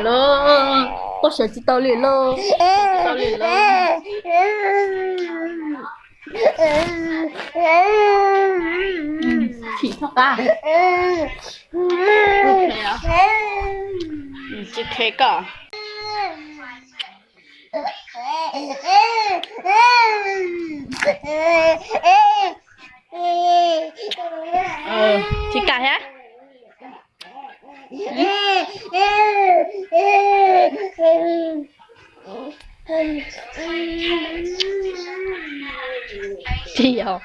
Lauj, quaj sawv tsis tau li lauj, tsis tau li lauj. Chim txog qab. Tsis khev koj. Tsis kam thiab. Tsis yog.